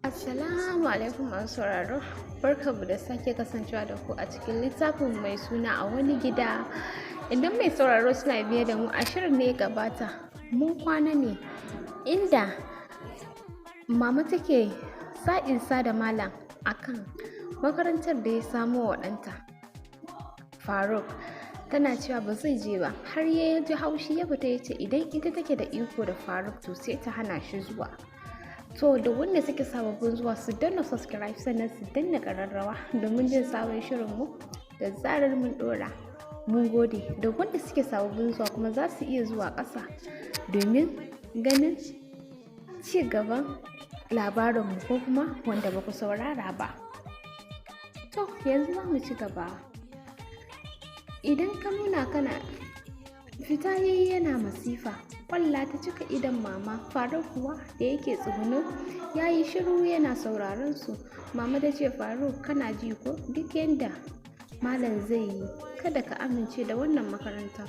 Assalamu alaikum masu sauraro, barkanmu da sake kasancewa da ku a cikin littafin mai suna A Wani Gida. Idan mai sauraro suna biye da mu a shirin ne gabata, mun kwana ne inda mama take sa'insa da malam akan makarantar da ya samo wa ɗanta Faruk. Tana cewa ba zai je ba, har ya ji haushi ya fita, ya ce idan ita take da iko da Faruk, to sai ta hana shi zuwa. To, da wanda suke sababbin zuwa, su danna subscribe sannan su danna ƙararrawa domin jin sabon shirinmu da zarar mun ɗora. Mun gode. Da wanda suke sababbin zuwa kuma, za su iya zuwa ƙasa domin ganin ci gaban labarinmu, ko kuma wanda ba ku saurara ba. To, yanzu za mu ci gaba. Idan ka nuna kana fita yayi yana masifa, kwalla ta cika idon mama. Faruk kuwa da yake tsuguno ya yi shiru yana sauraron su. Mama ta ce, "Faruk, kana ji ko? Duk yanda malam zai yi, kada ka amince da wannan makaranta.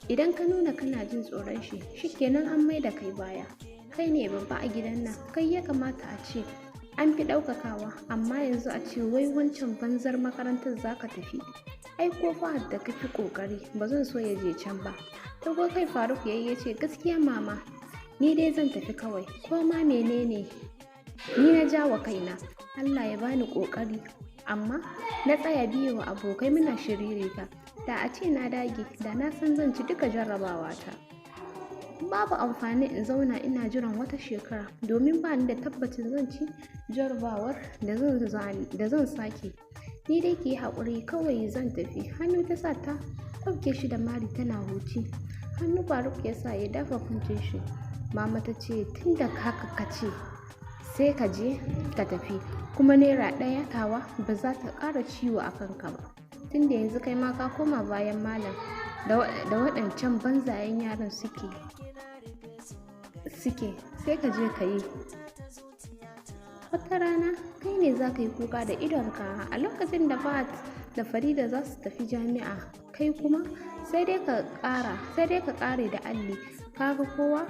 Idan ka nuna kana jin tsoron shi, shikenan, an mai da kai baya. Kai ne babba a gidan nan, kai ya kamata a ce an fi ɗaukakawa, amma yanzu a ce wai wancan banzar makarantar za ka tafi? Ai ko Fahad da ka fi ƙoƙari, ba zan so ya je can ba." Tago kai Faruk yayi, ya ce, "Gaskiya mama, ni dai zan tafi kawai. Ko ma menene, ni na jawa kaina. Allah ya bani ƙoƙari, amma na tsaya biye wa abokai muna shiririta. Da a ce na dage, da na san zan ci duka jarrabawa ta. Babu amfani in zauna ina jiran wata shekara, domin ba ni da tabbacin zan ci jarrabawar da zan sake. Ni dai ki yi haƙuri kawai, zan tafi." Hannu ta sa ta ɗauke shi da mari tana huci. Hannu Faruk ya sa ya dafa kuncin shi. Mama ta ce, "Tun da haka ka ce, sai ka je ka tafi, kuma naira ɗaya tawa ba za ta ƙara ciwo a kanka ba, tunda yanzu kai ma ka koma bayan malam da waɗancan banzayen yaran suke. Sai ka je ka yi, wata rana kai ne za ka yi kuka da idonka a lokacin da Fahad da Farida za su tafi jami'a, kai kuma sai dai ka ƙare da alli. Kaga kowa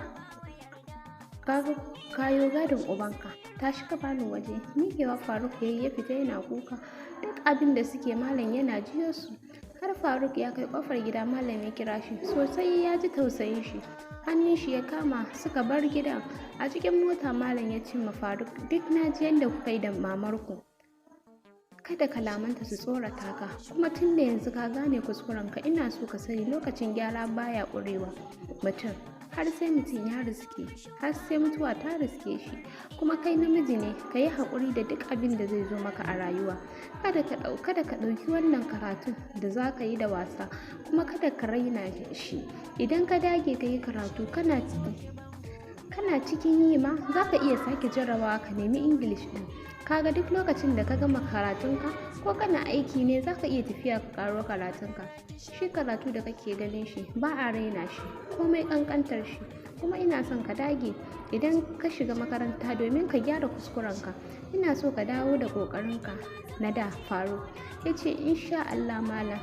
kaga kayo gadon ubanka. Tashi ka bani waje." Miƙewa Faruk yayi ya fita yana kuka. Duk abin da suke, malam yana jiyo su. Har Faruk ya kai kofar gida, malam ya kira shi. Sosai ya ji tausayin shi, hannun shi ya kama suka bar gidan. A cikin mota malam ya ce ma Faruk, "Duk na ji yadda kuka yi da mamarku. Kada kalamanta su tsorata ka, kuma tun da yanzu ka gane kuskurenka, ina so ka sani lokacin gyara baya ƙurewa mutum har sai mutum ya riske, har sai mutuwa ta riske shi. Kuma kai namiji ne, ka yi haƙuri da duk abin da zai zo maka a rayuwa. Kada ka ɗauki wannan karatun da za ka yi da wasa, kuma kada ka raina shi. Idan ka dage ka yi karatu, kana cikin yi ma za ka iya sake jarrabawa ka nemi English ɗin. Kaga duk lokacin da ka gama karatunka, ko kana aiki ne, za ka iya tafiya ka karo karatunka. Shi karatu da kake ganin shi, ba a raina shi komai kankantar shi. Kuma ina son ka dage idan ka shiga makaranta domin ka gyara kuskurenka. Ina so ka dawo da ƙoƙarinka na da." Faruk ya ce, "Insha Allah, malam."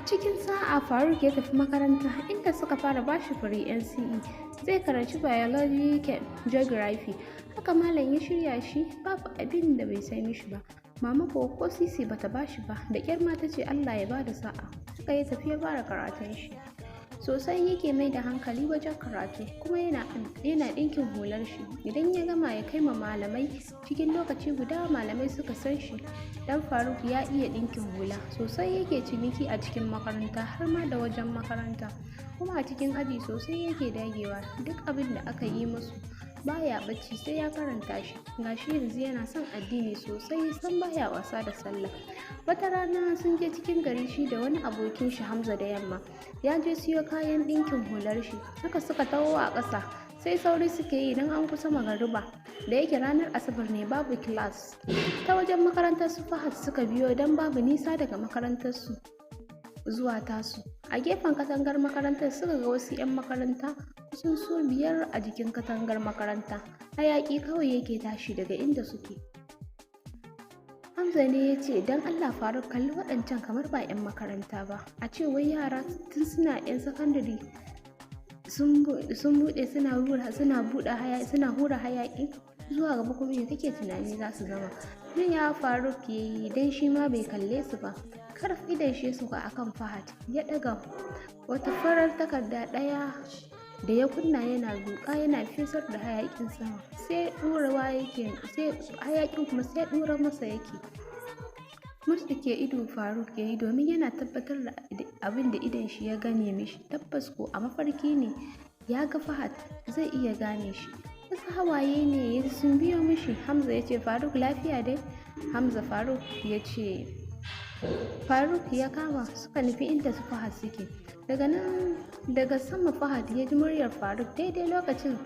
Cikin sa'a Faruk ya tafi makaranta, inda suka fara bashi free NCE. Zai karanci biology, geography. Haka malam ya shirya shi, babu abin da bai sai mishi ba. Mama ko sisi bata bashi ba, da kyar ma ta ce Allah ya bada sa'a. Haka ya tafi ya fara karatun shi. Sosai yake mai da hankali wajen karatu, kuma yana ɗinkin hular shi. Idan ya gama, ya kai ma malamai. Cikin lokaci guda malamai suka san shi, dan Faruk ya iya ɗinkin hula. Sosai yake ciniki a cikin makaranta har ma da wajen makaranta. Kuma a cikin aji sosai yake dagewa. Duk abin da aka yi musu, baya bacci sai ya karanta shi. Gashi yanzu yana son addini sosai, san baya wasa da sallah. Wata rana sun je cikin gari shi da wani abokin shi Hamza da yamma. Ya je siyo kayan ɗinkin hular shi. Haka suka taho a ƙasa, sai sauri suke yi don an kusa magariba. Da yake ranar Asabar ne, babu class. Ta wajen makarantar su Fahad suka biyo, don babu nisa daga makarantar su zuwa tasu. A gefen katangar makarantar suka ga wasu 'yan makaranta kusan su biyar a jikin katangar makaranta. Hayaƙi kawai yake tashi daga inda suke. Hamza ne ya ce, don Allah Faruk, kalli waɗancan kamar ba 'yan makaranta ba. A ce wai yara tun suna 'yan sakandare sun buɗe suna hura hayaƙi, zuwa gaba kuma me kake tunani za su zama? Ya Faruk ya yi don shi ma bai kalle su ba. Karf idon shi suka akan Fahad, ya ɗaga wata farar takarda ɗaya da ya kunna yana zuƙa yana fesar da hayaƙin sama, sai ɗorawa yake, sai hayaƙin kuma sai ɗora masa yake. Murtuke ido Faruk ya yi domin yana tabbatar da abin da idon shi ya gane mishi. Tabbas ko a mafarki ne ya ga Fahad, zai iya gane shi. Wasu hawaye ne ya sun biyo mishi. Hamza ya ce, Faruk, lafiya dai? Hamza Faruk ya ce, Faruk ya kama suka nufi inda su Fahad suke. Daga nan daga sama Fahad ya ji muryar Faruk daidai lokacin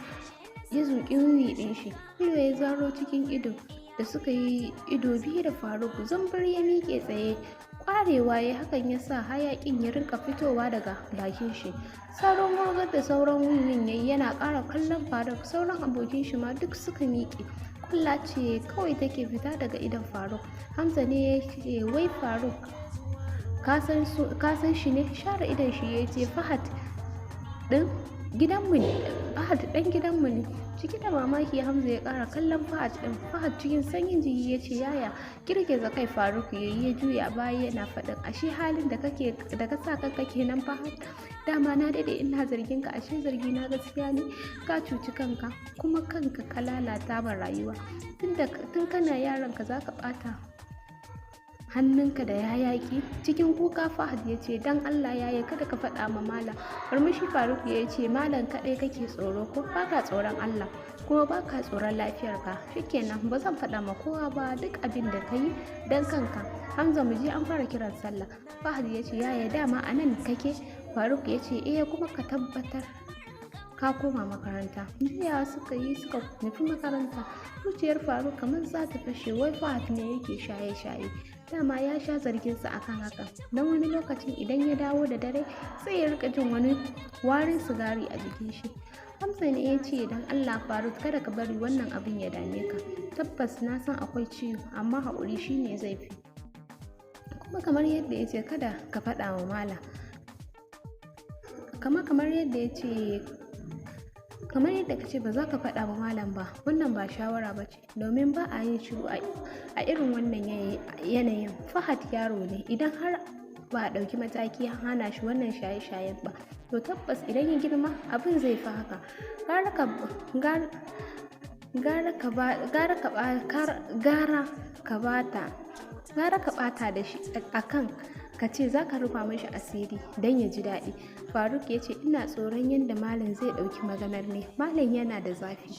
ya zuƙi wiwi ɗin shi. Ido ya zaro cikin ido da suka yi ido biyu da Faruk, zumbur ya miƙe tsaye. Ƙwarewa ya hakan ya sa hayaƙin ya rinka fitowa daga bakin shi. Sauran murgar da sauran wiwin yayi yana ƙara kallon Faruk, sauran abokin shi ma duk suka miƙe. Kulla ce kawai take fita daga idon Faruk. Hamza ne ya ce, wai Faruk, ka san shi ne? Share idon shi ya ce, Fahad ɗin gidanmu ne, Fahad ɗan gidanmu ne. Cike da mamaki Hamza ya ƙara kallon Fahad ɗin. Fahad cikin sanyin jiki ya ce, yaya? Girgiza kai Faruk ya yi, ya juya baya yana faɗin, ashe halin da kake da ka sa kanka kenan Fahad. Dama na daɗe ina zargin ka, ashe zargi na gaskiya ne. Ka cuci kanka kuma kanka ka lalata ma rayuwa. Tun kana yaron ka zaka ɓata hannunka da hayaki. Cikin kuka Fahad ya ce, don Allah yaya, kada ka faɗa ma malam. Murmushi Faruk ya ce, malam kaɗai kake tsoro ko baka tsoron Allah kuma baka tsoron lafiyarka? Shikenan, ba zan faɗa ma kowa ba duk abin da ka yi don kanka. Hamza, mu je, an fara kiran sallah. Fahad ya ce, yaya, dama a nan kake? Faruk ya ce, eh, kuma ka tabbatar ka koma makaranta. Juyawa suka yi suka nufi makaranta. Zuciyar Faruk kamar za ta fashe, wai Fahad ne yake shaye-shaye. Dama ya sha zarginsa akan haka. Don wani lokacin idan ya dawo da dare sai ya rika jin wani warin sigari a jikin shi. Hamza ne ya ce, don Allah Faruk, kada ka bari wannan abin ya dame ka. Tabbas na san akwai ciwo, amma haƙuri shine zai fi. Kuma kamar yadda ya ce kada ka faɗa wa malam. Kamar yadda ya ce, kamar yadda ka ce ba za ka faɗa wa malam ba, wannan ba shawara ba ce, domin ba a yin shiru a irin wannan yanayin. Fahad yaro ne, idan har ba a ɗauki mataki hana shi wannan shaye-shayen ba, to tabbas idan ya girma abin zai fi haka. Gara ka ɓata da shi akan ka ce za ka rufa mashi asiri don ya ji daɗi. Faruk ya ce, ina tsoron yadda malam zai ɗauki maganar ne. Malam yana da zafi.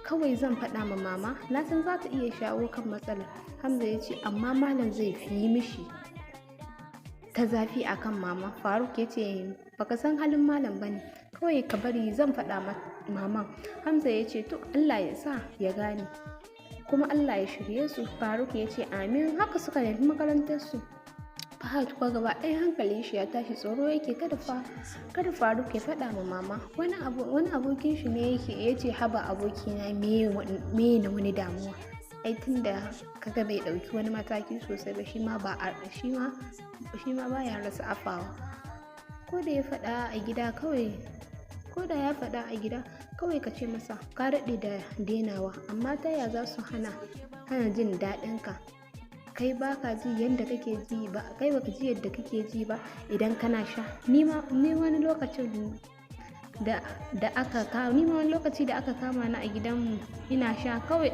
Kawai zan faɗa ma mama, na san za ta iya shawo kan matsalar. Hamza ya ce, amma malam zai fi yi mishi ta zafi akan mama. Faruk ya ce, baka san halin malam ba ne, kawai ka bari zan faɗa ma mama. Hamza ya ce, to Allah ya sa ya gane, kuma Allah ya shirye su. Faruk ya ce, amin. Haka suka nufi makarantarsu. Fahad kuwa gaba ɗaya hankalin shi ya tashi, tsoro yake kada Faruk ya faɗa ma mama. Wani abokin shi ne yake ya ce, haba abokina, me na wani damuwa? Ai tunda kaga bai ɗauki wani mataki sosai ba, shi ma ba shi ma baya rasa afawa. Ko da ya faɗa a gida kawai ko da ya faɗa a gida kawai ka ce masa ka daɗe da denawa, amma ta ya za su hana jin daɗin ka? Kai baka ji yadda kake ji ba, kai baka ji yadda kake ji ba idan kana sha. Ni wani lokacin da aka ni ma wani lokaci da aka kama ni a gidanmu ina sha, kawai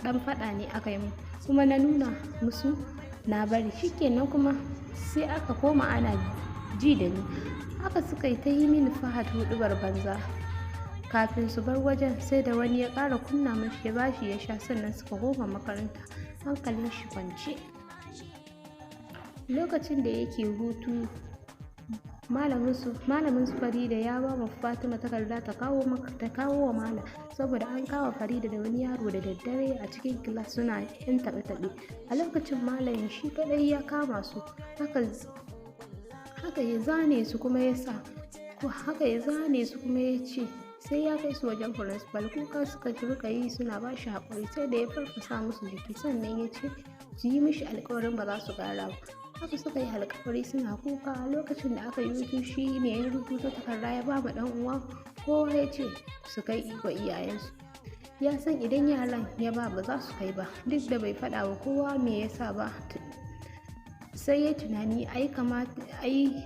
dan faɗa ne aka yi mu, kuma na nuna musu na bari, shikenan kuma sai aka koma ana ji da ni. Haka suka yi ta yi mini Fahad huɗubar banza. Kafin su bar wajen sai da wani ya ƙara kunna mashi ya bashi ya sha, sannan suka koma makaranta hankalin shi kwance. Lokacin da yake hutu, malamin su Farida ya ba wa Fatima takarda ta kawo wa malam, saboda an kawo Farida da wani yaro da daddare a cikin kilas suna yan taɓe-taɓe. A lokacin malamin shi kaɗai ya kama su, haka ya zane su kuma ya sa haka ya zane su kuma ya ce Sai ya kai su wajen principal. Kuka suka rika yi suna ba shi haƙuri, sai da ya farfasa musu jiki sannan ya ce su yi mishi alƙawarin ba za su ƙara ba. Haka suka yi alƙawari suna kuka. Lokacin da aka yi hutu, shi ne ya rubuta takarda ya ba ma ɗan uwa kowa, ya ce su kai wa iyayensu. Ya san idan yaran ya ba, ba za su kai ba, duk da bai faɗa wa kowa me yasa ba. Sai ya tunani ai kama ai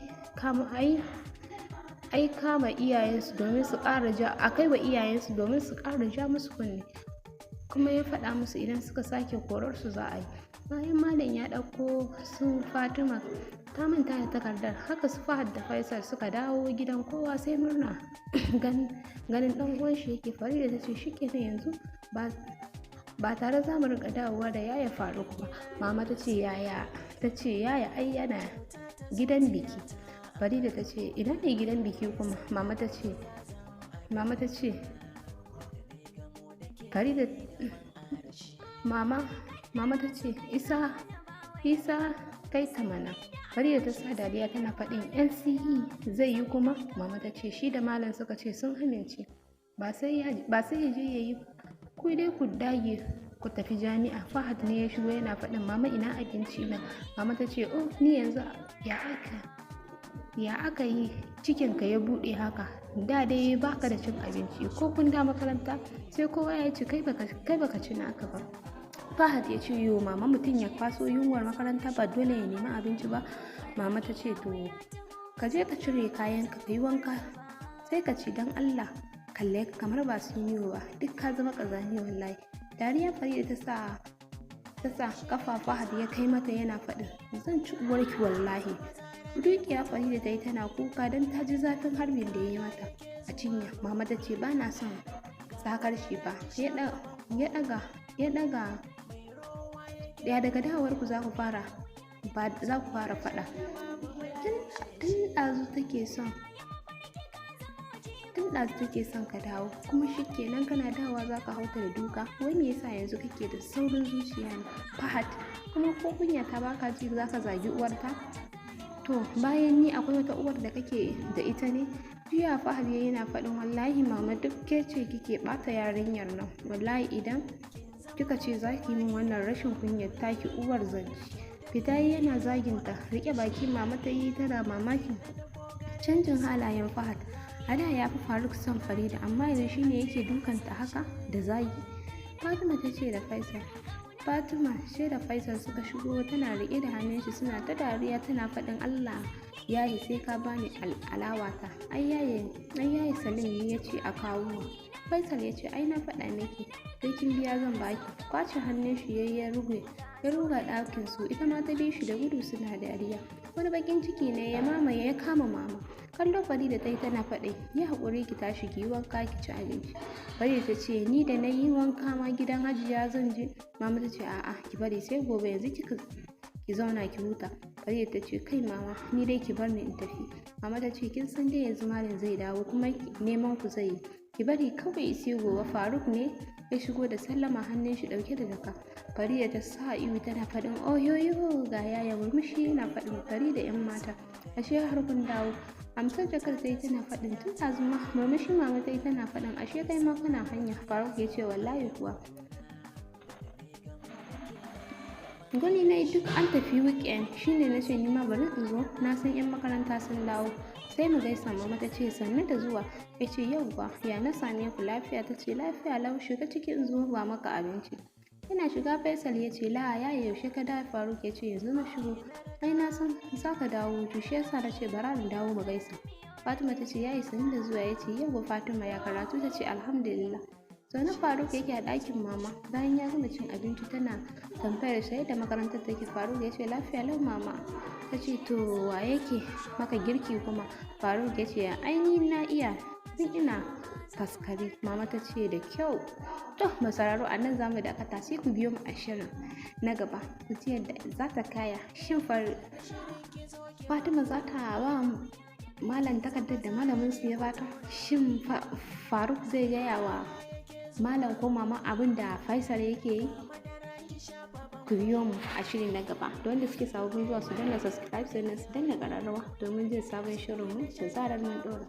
ai kama iyayensu domin su ƙara ja a kai wa iyayensu domin su ƙara ja musu kunne, kuma ya faɗa musu idan suka sake korar su za a yi. Bayan malam ya ɗauko su, Fatima ta manta da takardar. Haka su Fahad da Faisal suka dawo gidan, kowa sai murna ganin ɗan uwan shi yake. Farida ta ce, shikenan, yanzu ba tare za mu rinka dawowa da Yaya Faruk ba. Mama ta ce, yaya ta ce yaya ai yana gidan biki. Farida ta ce, ina ne gidan biki kuma? Mama ta ce Farida, mama ta ce, Isa, Isa, kai ta mana. Farida ta sa dariya tana faɗin, NCE zai yi kuma? Mama ta ce, shi da malam suka ce sun amince, ba sai ya je ya yi, ku dai ku dage ku tafi jami'a. Fahad ne ya shigo yana faɗin, mama, ina abinci na? Mama ta ce, oh, ni yanzu ya aka yi cikinka ya buɗe haka? Da dai baka da cin abinci, ko kun da makaranta sai kowa ya ci, kai baka ci naka ba. Fahad ya ce, yo mama, mutum ya kwaso yunwar makaranta ba dole ya nemi abinci ba. Mama ta ce, to ka je ka cire kayan ka yi wanka sai ka ci. Don Allah kalle ka, kamar ba su yi ba, duk ka zama ƙazami wallahi. Dariya Farida ta sa kafa Fahad ya kai mata yana faɗin, zan ci uwarki wallahi. Dukiya Farida ta yi tana kuka don ta ji zafin harbin da ya yi mata a cinya. Mama ta ce, ba na son sakar shi ba. Ya ɗaga ya ɗaga ya daga dawowar ku za ku fara faɗa. Tun ɗazu take son ka dawo, kuma shikenan kana dawowa za ka hauta da duka. Wai me yasa yanzu kake da saurin zuciya ne, Fahad? Kuma ko kunya ta baka ji, za ka zagi uwarta? To bayan ni akwai wata uwar da kake da ita ne? Juya Fahad yana faɗin, wallahi mama, duk ke ce kike ɓata yarinyar nan. Wallahi idan kika ce za ki min wannan rashin kunyar taki, uwar zanci. Fita yana zaginta. Rike baki mama ta yi tana mamakin canjin halayen Fahad. A da ya fi Faruk son Farida, amma yanzu shine yake dukanta haka da zagi. Fatima ce da Faisal suka shigo, tana riƙe da hannun shi suna ta dariya, tana faɗin, Allah yayi, sai ka bani alawata. Ai yaye Salim ne ya ce a kawo mu. Faisal ya ce, ai na faɗa miki sai kin biya zan baki. Kwace hannun shi yayi ya ruge ya ruga ɗakin su, ita ma ta bi shi da gudu suna dariya. Wani bakin ciki ne ya mamaye ya kama mama. Kallo Farida ta yi tana faɗi, yi haƙuri ki tashi ki yi wanka ki ci abinci. Farida ta ce, ni da na yi wanka ma gidan Hajiya zan je. Mama ta ce, a'a, ki bari sai gobe, yanzu kika ki zauna ki huta. Farida ta ce, kai mama, ni dai ki bar ni in tafi. Mama ta ce, kin san dai yanzu malam zai dawo, kuma neman ku zai yi, ki bari kawai sai gobe. Faruk ne ya shigo da sallama, hannun shi dauke da jaka. Farida ta sa ihu tana faɗin, oyoyo, ga yaya. Murmushi yana faɗin, Farida, yan mata, ashe har kun dawo. Amsar jakar sai tana faɗin, tun ɗazu ma. Murmushi mama ta yi tana faɗin, ashe kai ma kana hanya. Faruk ya ce, wallahi kuwa, gani na duk an tafi weekend, shine na ce nima bari in zo, na san yan makaranta sun dawo, sai mu gaisa. Mama ta ce, sannu da zuwa. Ya ce, yauwa, ya na same ku lafiya? Ta ce, lafiya lau, shiga ciki in zo ba maka abinci. Yana shiga Faisal ya ce, la ya yaushe ka dawo? Faruk ya ce, yanzu na shigo, ai na san za ka dawo hutu, shi yasa na ce bara mu dawo mu gaisa. Fatima ta ce, yayi, sannu da zuwa. Ya ce, yauwa Fatima, ya karatu? Ta ce, alhamdulillah. Zaune Faruk yake a ɗakin mama bayan ya gama cin abinci, tana tambayar sa yadda makarantar take. Faruk ya ce, lafiya lau mama. Ta ce, to wa yake maka girki kuma? Faruk ya ce, ai ni na iya tun ina faskare. Mama ta ce, da kyau. To masararo, a nan zamu dakata, sai ku biyo mu a shirin na gaba ku ji yadda za ta kaya. Shin Fatima za ta ba malam takardar da malamin su ya bata? Shin Faruk zai gaya wa malam ko mama abin da Faisal yake yi? Ku biyo mu a shiri na gaba. Da wanda suke sababbin zuwa, su danna subscribe sannan su danna ƙararrawa domin jin sabon shirin mu da zarar mun ɗora.